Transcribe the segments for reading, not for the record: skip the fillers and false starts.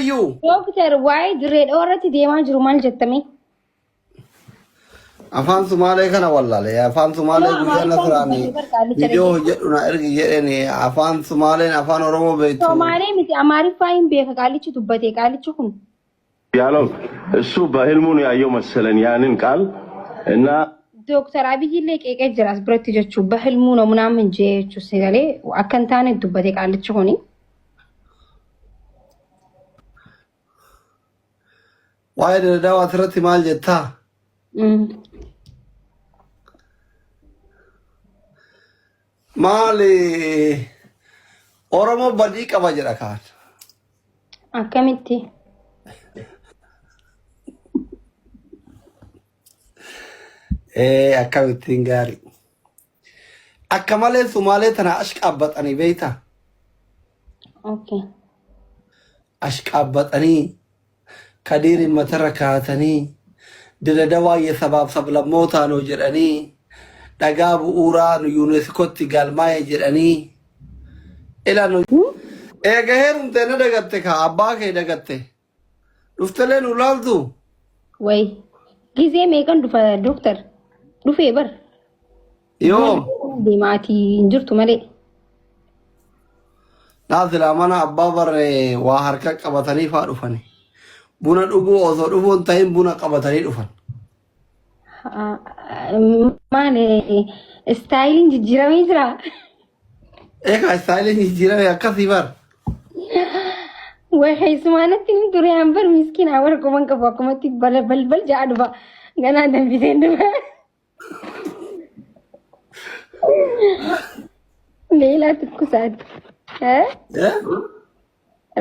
You? Dooktar waa'ee dirree dhawaa irratti deemaa jiru maal jettame? Afaan Sumaalee kana wallaale. Afaan Sumaalee Yoo guyyaa Amaariffaan nasiraani dubbate barqaalicha viidiyoo dhageessa. hojjedhu na ergi jedheni afaan Sumaaleen afaan Oromoo beektu. Somaalee miti Amaariffaa hin beeka qaalichi dubbate qaalichi kun. ያለው እሱ በህልሙ ነው ያየው መሰለን ያንን ቃል እና Dooktar Abiyyi illee qeeqee jira as biratti jechuun bahilmuu ነው ምናምን jee jechuun sagalee akka hin taane dubbate qaalichi kuni. Waa'ee daldalaa asirratti maal jettaa? Maali Oromoo badii qaba jedha kaan. Akkamitti? Ee akkamittiin gaarii. Akka malee Sumaalee tana ashqaabbaxanii beektaa? Okay. Ashqaabbaxanii kadiirin matarra kaatanii dirre dawaa sabaaf sablammootaa nuu jedhanii dhagaa bu'uuraa nu yuuneeskootti galmaa'e jedhanii ila nu eega heerumtee na dagatte kaa abbaa kee dagatte dhuftelee nu laaltu. Way. Gizee meeqan dhufa dooktar? Dhufee bar. Yoom? Deema ati hin jirtu malee. Naa silaa mana abbaa barree waa harka qabatanii faa dhufani. Buna dhuguu osoo dhufuu hin ta'in buna qabatanii dhufan. Maali istaayiliin jijjiiramee jira. Eegaa istaayiliin jijjiirame akkasii bar. Way keessumaa natti hin ture an bar miskiina warra quban qabu akkumatti balbal ja'a dhufa. Ganaa danfiseen dhufa. Leelaa tukkusaati. Eh?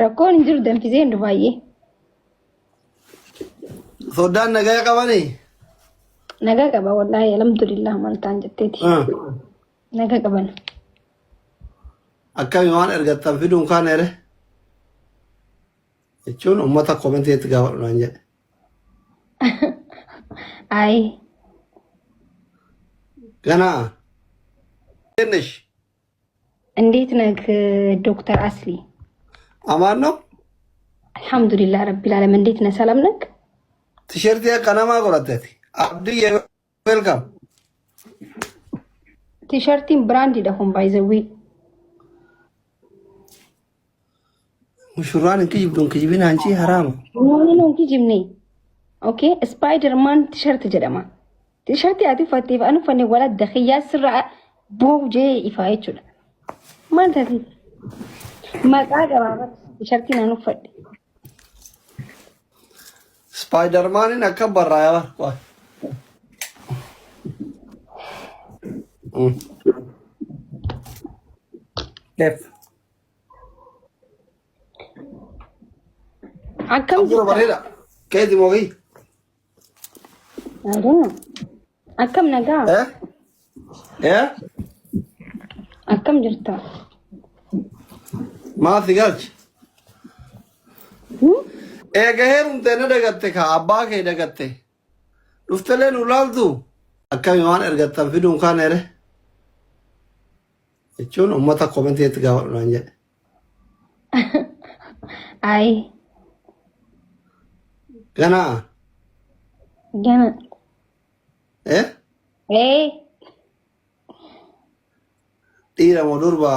Rakkoon hin jiru danfiseen dhufa baay'ee. Soddaan nagaa qabanii? Nagaa qaba wallaahi alhamdulillah maal ta'an jetteeti. Nagaa qaban. Akkami waan ergattan fiduun kaan ere? Jechuun uummata koomentiitti gaafadhu naan jedhe. Ayi. Ganaa. Kennish. እንዴት ነህ ዶክተር አስሊ? አማን ነው። አልሐምዱሊላህ ረቢል ዓለሚን። እንዴት ነህ? ሰላም ነህ? Tisheertii akka namaa godhatteeti. Abdii welcome. Tisheertiin biraandiidha kun by the way. Mushurraan hin kijibdu hin kijibin hanci haraama. No no hin kijibne. Okay Spiderman T-shirt jedhama. Tisheertii ati uffattee fi ani uffanne wal adda kiyyaa sirraa boof jee ifaa jechuudha. Maal taate? Maqaa qabaa tisheertiin ani uffadhe. Spidermaaniin akka barraa'ee bar. F. Akkam Akkuma jirta? bareeda. Keeti moo kiyya? I don't know. Akkam nagaa? Eh? Eh? Akkam jirta? Maal si galche? Eega heerumtee na dagatte kaa abbaa kee dagatte. Dhuftelee nu laaltu. Akkami waan ergattan fiduun kaan ere? Jechuun uummata koomentiitti gaafadhu naan jedhe. Ayi. Ganaa. Gana. Eh? Ee. Dhiira moo durba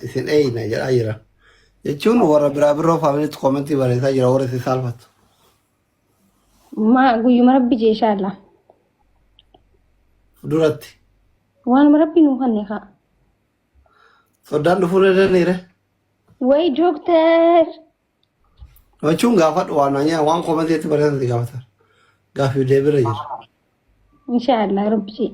isin eeyna jedhaa jira. Jechuun warra biraa biroo faamiliitti koomentii barreessaa jira warra isin saalfattu. Ma guyyuma rabbi jee inshallah. Duratti. Waanuma rabbi nuu kanne kaa. Soddaan dhufuu ni danda'e. Way dooktar. Jechuun gaafadhu waan naan waan koomentiitti barreessan si gaafatan. Gaaffii deebirra jira. Inshallah rabbi jee.